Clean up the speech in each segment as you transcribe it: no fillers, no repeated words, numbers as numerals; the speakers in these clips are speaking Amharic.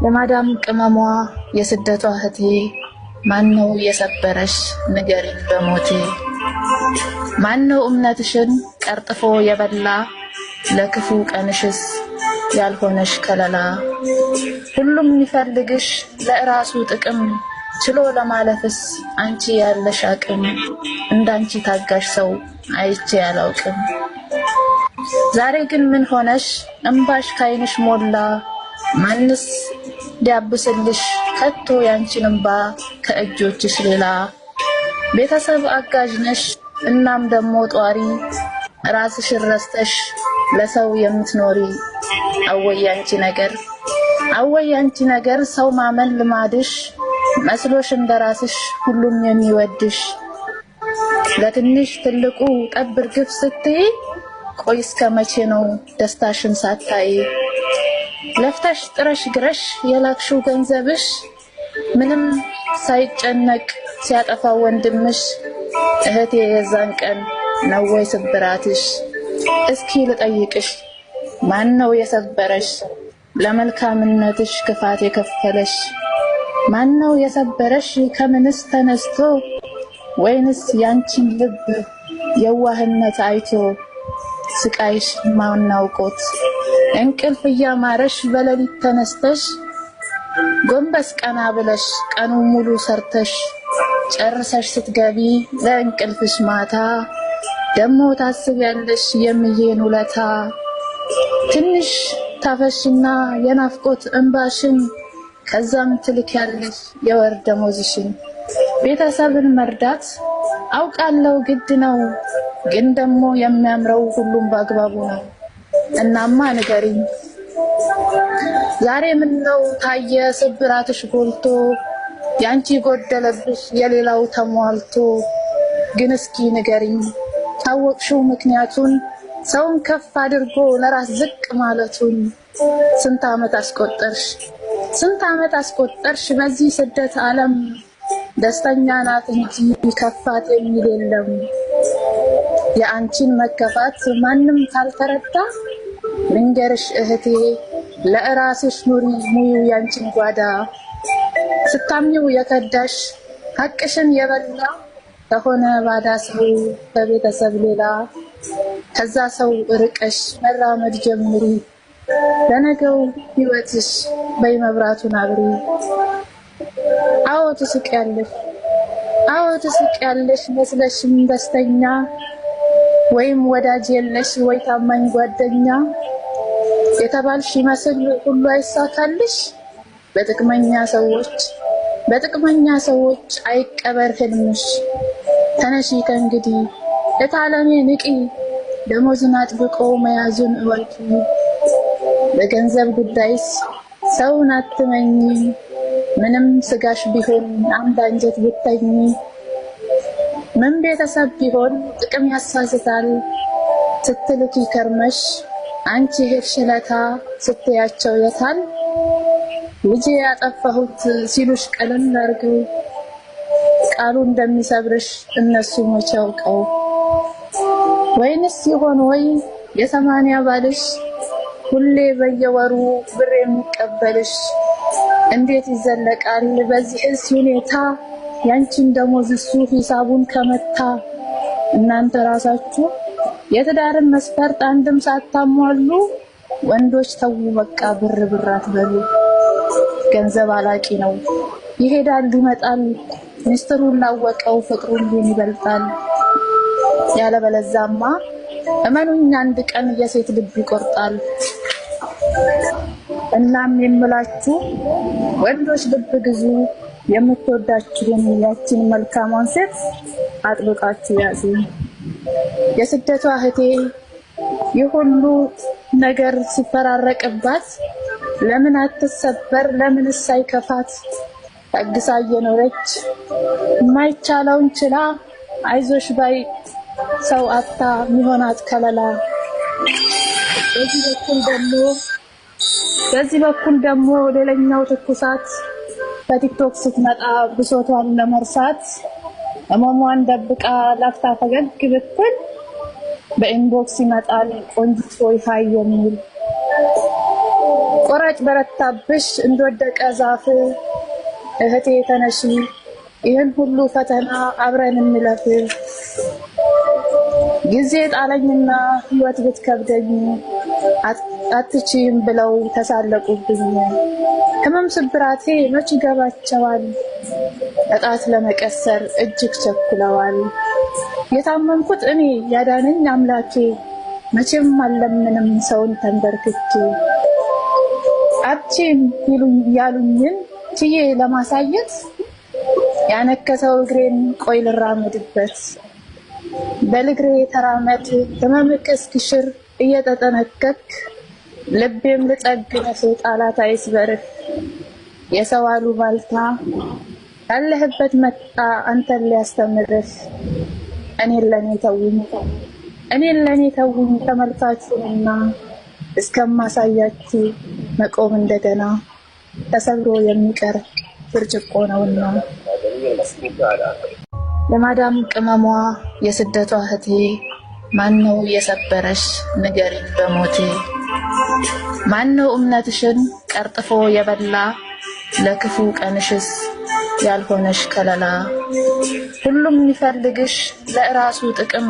የማዳም ቅመሟ የስደቷ እህቴ፣ ማነው የሰበረሽ ንገሪኝ በሞቴ። ማነው እምነትሽን ቀርጥፎ የበላ፣ ለክፉ ቀንሽስ ያልሆነሽ ከለላ? ሁሉም የሚፈልግሽ ለእራሱ ጥቅም፣ ችሎ ለማለፍስ አንቺ ያለሽ አቅም። እንዳንቺ ታጋሽ ሰው አይቼ አላውቅም። ዛሬ ግን ምን ሆነሽ እምባሽ ካይንሽ ሞላ? ማንስ ሊያብስልሽ ከቶ ያንቺን እምባ ከእጆችሽ ሌላ? ቤተሰብ አጋዥ ነሽ እናም ደሞ ጧሪ፣ ራስሽን ረስተሽ ለሰው የምትኖሪ። አወይ ያንቺ ነገር፣ አወይ ያንቺ ነገር፣ ሰው ማመን ልማድሽ መስሎሽ እንደራስሽ ሁሉም የሚወድሽ። ለትንሽ ትልቁ ጠብ እርግፍ ስትይ፣ ቆይ እስከ መቼ ነው ደስታሽን ሳታይ? ለፍተሽ ጥረሽ ግረሽ የላክሽው ገንዘብሽ፣ ምንም ሳይጨነቅ ሲያጠፋው ወንድምሽ፣ እህቴ የዛን ቀን ነው ወይ ስብራትሽ? እስኪ ልጠይቅሽ፣ ማን ነው የሰበረሽ? ለመልካምነትሽ ክፋት የከፈለሽ? ማን ነው የሰበረሽ? ከምንስ ተነስቶ? ወይንስ ያንቺን ልብ የዋህነት አይቶ? ስቃይሽ ማን አውቆት? እንቅልፍ እያማረሽ በሌሊት ተነስተሽ፣ ጎንበስ ቀና ብለሽ ቀኑ ሙሉ ሰርተሽ ጨርሰሽ ስትገቢ ለእንቅልፍሽ ማታ፣ ደሞ ታስቢያለሽ የምዬን ውለታ። ትንሽ ታፈሽና የናፍቆት እንባሽን፣ ከዛም ትልኪያለሽ የወር ደሞዝሽን። ቤተሰብን መርዳት አውቃለሁ ግድ ነው፣ ግን ደግሞ የሚያምረው ሁሉም በአግባቡ ነው። እናማ ንገሪኝ፣ ዛሬ ምነው ታየ ስብራትሽ ጎልቶ? ያንቺ ጎደለብሽ የሌላው ተሟልቶ። ግን እስኪ ንገሪኝ፣ ታወቅሽው ምክንያቱን? ሰውን ከፍ አድርጎ ለራስ ዝቅ ማለቱን። ስንት ዓመት አስቆጠርሽ፣ ስንት ዓመት አስቆጠርሽ በዚህ ስደት ዓለም፣ ደስተኛ ናት እንጂ ከፋት የሚል የለም። የአንቺን መከፋት ማንም ካልተረዳ፣ ልንገርሽ እህቴ፣ ለእራስሽ ኑሪ ሙዩ ያንቺን ጓዳ። ስታምኚው የከዳሽ፣ ሀቅሽን የበላ ከሆነ ባዳ ሰው ከቤተሰብ ሌላ፣ ከዛ ሰው ርቀሽ መራመድ ጀምሪ። ለነገው ህይወትሽ በይ መብራቱን አብሪ። አዎ ትስቂያለሽ፣ አዎ ትስቂያለሽ መስለሽም ደስተኛ፣ ወይም ወዳጅ የለሽ ወይ ታማኝ ጓደኛ። የተባልሽ ይመስል ሁሉ አይሳካልሽ፣ በጥቅመኛ ሰዎች፣ በጥቅመኛ ሰዎች አይቀበር ህልምሽ። ተነሺ ከእንግዲህ እታለሜ ንቂ፣ ደሞዝን አጥብቆ መያዙን እወቂ። በገንዘብ ጉዳይስ ሰውን አትመኚ፣ ምንም ስጋሽ ቢሆን አንድ አንጀት ብተኝ። ምን ቤተሰብ ቢሆን ጥቅም ያሳስታል፣ ስትልኪ ከርመሽ አንቺ ሄድሽ ለታ ስትያቸው የታል? ልጄ ያጠፋሁት ሲሉሽ ቀለል አድርገው፣ ቃሉ እንደሚሰብርሽ እነሱ መቼ አውቀው። ወይንስ ይሆን ወይ የ80 ባልሽ፣ ሁሌ በየወሩ ብር የሚቀበልሽ? እንዴት ይዘለቃል በዚህስ ሁኔታ፣ ያንቺን ደሞዝ እሱ ሂሳቡን ከመታ? እናንተ ራሳችሁ የትዳርን መስፈርት አንድም ሳታሟሉ፣ ወንዶች ተው በቃ ብር ብር አትበሉ። ገንዘብ አላቂ ነው፣ ይሄዳል ይመጣል፣ ሚስጥሩን ላወቀው ፍቅሩ ሁሉን ይበልጣል። ያለበለዛማ እመኑኝ አንድ ቀን የሴት ልብ ይቆርጣል። እናም የምላችሁ ወንዶች ልብ ግዙ፣ የምትወዳችሁን ያችን መልካሟን ሴት አጥብቃችሁ ያዙ። የስደቷ እህቴ ይህ ሁሉ ነገር ሲፈራረቅባት ለምን አትሰበር? ለምንስ አይከፋት? ታግሳ እየኖረች የማይቻለውን ችላ፣ አይዞሽ ባይ ሰው አታ ሚሆናት ከለላ። በዚህ በኩል ደግሞ በዚህ በኩል ደግሞ ሌላኛው ትኩሳት፣ በቲክቶክ ስትመጣ ብሶቷን ለመርሳት ህመሟን ደብቃ ላፍታ ፈገግ ብትል፣ በ inbox ይመጣል ቆንጂት ሆይ hi የሚል። ቆራጭ በረታብሽ እንደወደቀ ዛፍ። እህቴ ተነሺ፣ ይህን ሁሉ ፈተና አብረን እንለፍ። ጊዜ ጣለኝና ህይወት ብትከብደኝ አትችይም ብለው ተሳለቁብኝ። ህመም ስብራቴ መች ይገባቸዋል፣ እጣት ለመቀሰር እጅግ ቸኩለዋል። የታመምኩት እኔ ያዳነኝ አምላኬ፣ መቼም አልለምንም ሰውን ተንበርክኬ። አትችይም ያሉኝን ችዬ ለማሳየት ያነከሰው እግሬን ቆይ ልራመድበት። በልግሬ ተራመድ ህመምክ እስኪሽር እየተጠነቀክ፣ ልቤም ልጠግንህ ቃላት አይስበርህ። የሰው አሉባልታ ያለህበት መጣ አንተን ሊያስተምርህ። እኔን ለኔ ተውኝ፣ እኔን ለኔ ተውኝ ተመልካቹንና፣ እስከማሳያችሁ መቆም እንደገና ተሰብሮ የሚቀር ብርጭቆ ነውና። የማዳም ቅመሟ የስደቷ እህቴ፣ ማነው የሰበረሽ ንገሪኝ በሞቴ። ማነው እምነትሽን ቀርጥፎ የበላ፣ ለክፉ ቀንሽስ ያልሆነሽ ከለላ? ሁሉም የሚፈልግሽ ለእራሱ ጥቅም፣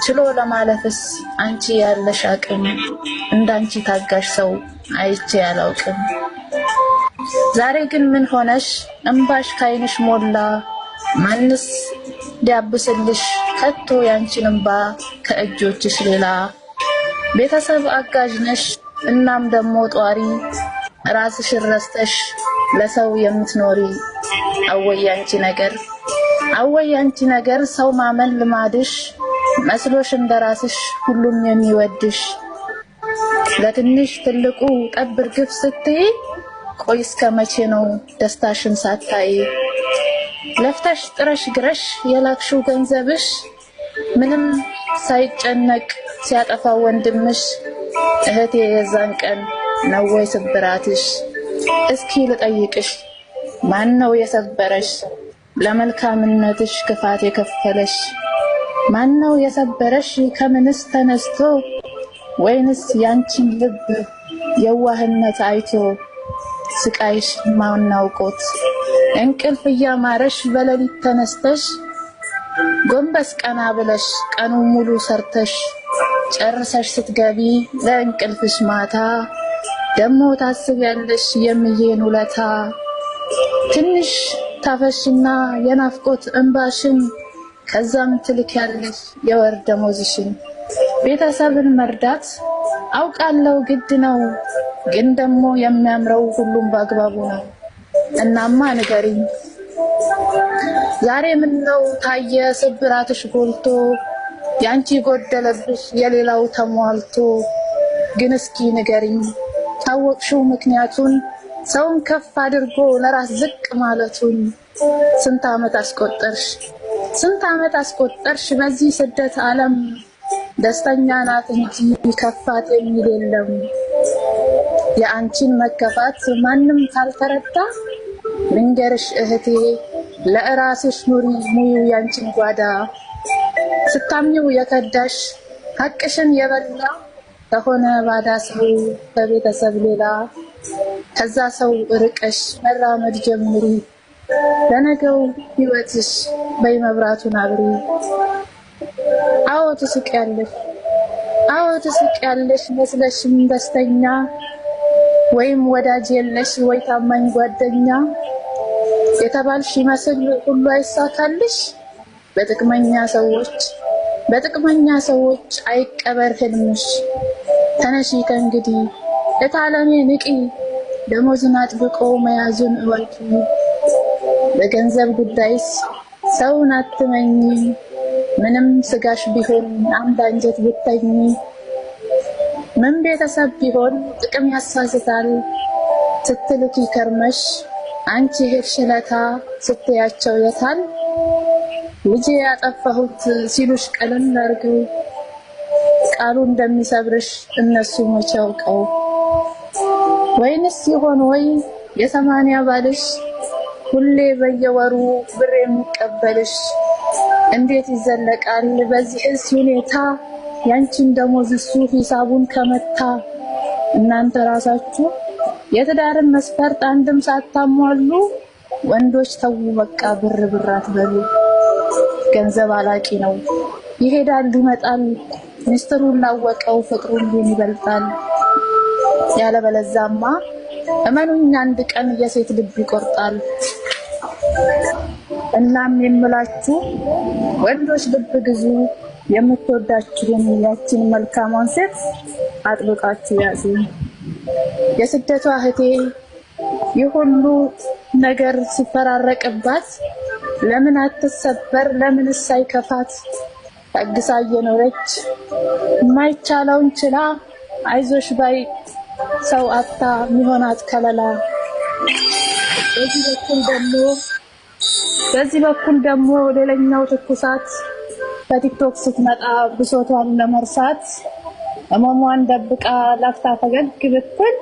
ችሎ ለማለፍስ አንቺ ያለሽ አቅም። እንዳንቺ ታጋሽ ሰው አይቼ አላውቅም። ዛሬ ግን ምን ሆነሽ እምባሽ ካይንሽ ሞላ? ማንስ ሊያብስልሽ ከቶ ያንቺን እምባ ከእጆችሽ ሌላ? ቤተሰብ አጋዥ ነሽ እናም ደሞ ጧሪ፣ ራስሽን ረስተሽ ለሰው የምትኖሪ። አወይ ያንቺ ነገር፣ አወይ ያንቺ ነገር፣ ሰው ማመን ልማድሽ መስሎሽ እንደራስሽ ሁሉም የሚወድሽ። ለትንሽ ትልቁ ጠብ እርግፍ ስትይ፣ ቆይ እስከ መቼ ነው ደስታሽን ሳታይ? ለፍተሽ ጥረሽ ግረሽ የላክሽው ገንዘብሽ ምንም ሳይጨነቅ ሲያጠፋው ወንድምሽ፣ እህቴ የዛን ቀን ነው ወይ ስብራትሽ? እስኪ ልጠይቅሽ፣ ማን ነው የሰበረሽ? ለመልካምነትሽ ክፋት የከፈለሽ ማን ነው የሰበረሽ? ከምንስ ተነስቶ ወይንስ ያንቺን ልብ የዋህነት አይቶ? ስቃይሽ ማን አውቆት እንቅልፍ እያማረሽ በሌሊት ተነስተሽ ጎንበስ ቀና ብለሽ ቀኑ ሙሉ ሰርተሽ ጨርሰሽ ስትገቢ ለእንቅልፍሽ ማታ ደሞ ታስቢያለሽ የምዬን ውለታ። ትንሽ ታፈሽና የናፍቆት እንባሽን፣ ከዛም ትልኪያለሽ የወር ደሞዝሽን። ቤተሰብን መርዳት አውቃለሁ ግድ ነው፣ ግን ደግሞ የሚያምረው ሁሉም በአግባቡ ነው። እናማ ንገሪኝ፣ ዛሬ ምነው ታየ ስብራትሽ ጎልቶ? ያንቺ ጎደለብሽ የሌላው ተሟልቶ። ግን እስኪ ንገሪኝ ታወቅሽው ምክንያቱን፣ ሰውን ከፍ አድርጎ ለራስ ዝቅ ማለቱን? ስንት ዓመት አስቆጠርሽ፣ ስንት ዓመት አስቆጠርሽ በዚህ ስደት ዓለም፣ ደስተኛ ናት እንጂ ከፋት የሚል የለም። የአንቺን መከፋት ማንም ካልተረዳ፣ ልንገርሽ እህቴ ለእራስሽ ኑሪ ሙዩ ያንቺን ጓዳ። ስታምኚው የከዳሽ ሀቅሽን የበላ ከሆነ ባዳ ሰው ከቤተሰብ ሌላ፣ ከዛ ሰው ርቀሽ መራመድ ጀምሪ። ለነገው ሕይወትሽ በይ መብራቱን አብሪ። አዎ ትስቂያለሽ፣ አዎ ትስቂያለሽ መስለሽም ደስተኛ፣ ወይም ወዳጅ የለሽ ወይ ታማኝ ጓደኛ። የተባልሽ ይመስል ሁሉ አይሳካልሽ፣ በጥቅመኛ ሰዎች፣ በጥቅመኛ ሰዎች አይቀበር ህልምሽ። ተነሺ ከእንግዲህ እታለሜ ንቂ፣ ደሞዝን አጥብቆ መያዙን እወቂ። በገንዘብ ጉዳይስ ሰውን አትመኚ፣ ምንም ስጋሽ ቢሆን አንድ አንጀት ብተኝ። ምን ቤተሰብ ቢሆን ጥቅም ያሳስታል፣ ስትልኪ ከርመሽ አንቺ ሄድሽ ለታ ስትያቸው የታል? ልጄ ያጠፋሁት ሲሉሽ ቀለል አድርገው ቃሉ እንደሚሰብርሽ እነሱ መቼ አውቀው። ወይንስ ይሆን ወይ የ80 ባልሽ ሁሌ በየወሩ ብር የሚቀበልሽ? እንዴት ይዘለቃል በዚህስ ሁኔታ ያንቺን ደሞዝ እሱ ሂሳቡን ከመታ? እናንተ ራሳችሁ የትዳርን መስፈርት አንድም ሳታሟሉ ወንዶች ተው በቃ ብር ብር አትበሉ። ገንዘብ አላቂ ነው፣ ይሄዳል ይመጣል፣ ሚስጥሩን ላወቀው ፍቅሩ ሁሉን ይበልጣል። ያለበለዛማ እመኑኝ አንድ ቀን የሴት ልብ ይቆርጣል። እናም የምላችሁ ወንዶች ልብ ግዙ፣ የምትወዳችሁን ያችን መልካሟን ሴት አጥብቃችሁ ያዙ። የስደቷ እህቴ ይህ ሁሉ ነገር ሲፈራረቅባት ለምን አትሰበር? ለምንስ አይከፋት? ታግሳ እየኖረች የማይቻለውን ችላ አይዞሽ ባይ ሰው አታ ሚሆናት ከለላ። በዚህ በኩል ደግሞ በዚህ በኩል ደግሞ ሌላኛው ትኩሳት በቲክቶክ ስትመጣ ብሶቷን ለመርሳት ህመሟን ደብቃ ላፍታ ፈገግ ብትል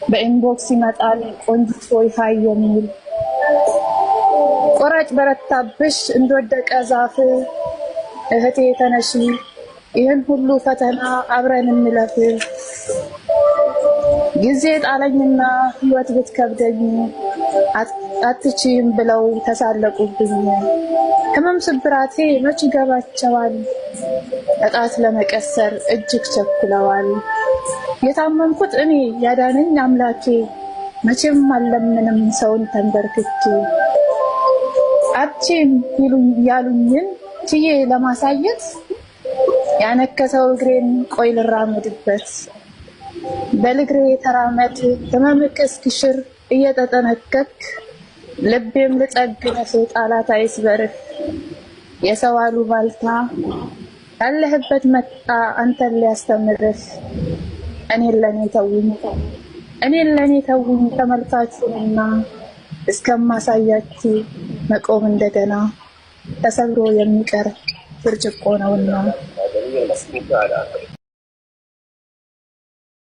በ inbox ይመጣል ቆንጂት ሆይ hi የሚል። ቆራጭ በረታብሽ እንደወደቀ ዛፍ እህቴ ተነሺ፣ ይህን ሁሉ ፈተና አብረን እንለፍ። ጊዜ ጣለኝና ህይወት ብትከብደኝ አትችይም ብለው ተሳለቁብኝ። ህመም ስብራቴ መች ይገባቸዋል፣ እጣት ለመቀሰር እጅግ ቸኩለዋል። የታመምኩት እኔ ያዳነኝ አምላኬ፣ መቼም አልለምንም ሰውን ተንበርክኬ። አትችይም ያሉኝን ችዬ ለማሳየት ያነከሰው እግሬን ቆይ ልራመድበት። በልግሬ ተራመድ ህመምክ እስኪሽር እየተጠነቀክ ልቤም ልጠግንህ ቃላት አይስበርህ። የሰው አሉባልታ ያለህበት መጣ አንተን ሊያስተምርህ። እኔን ለኔ ተውኝ እኔን ለኔ ተውኝ ተመልካቹንና እስከማሳያችሁ መቆም እንደገና ተሰብሮ የሚቀር ብርጭቆ ነውና።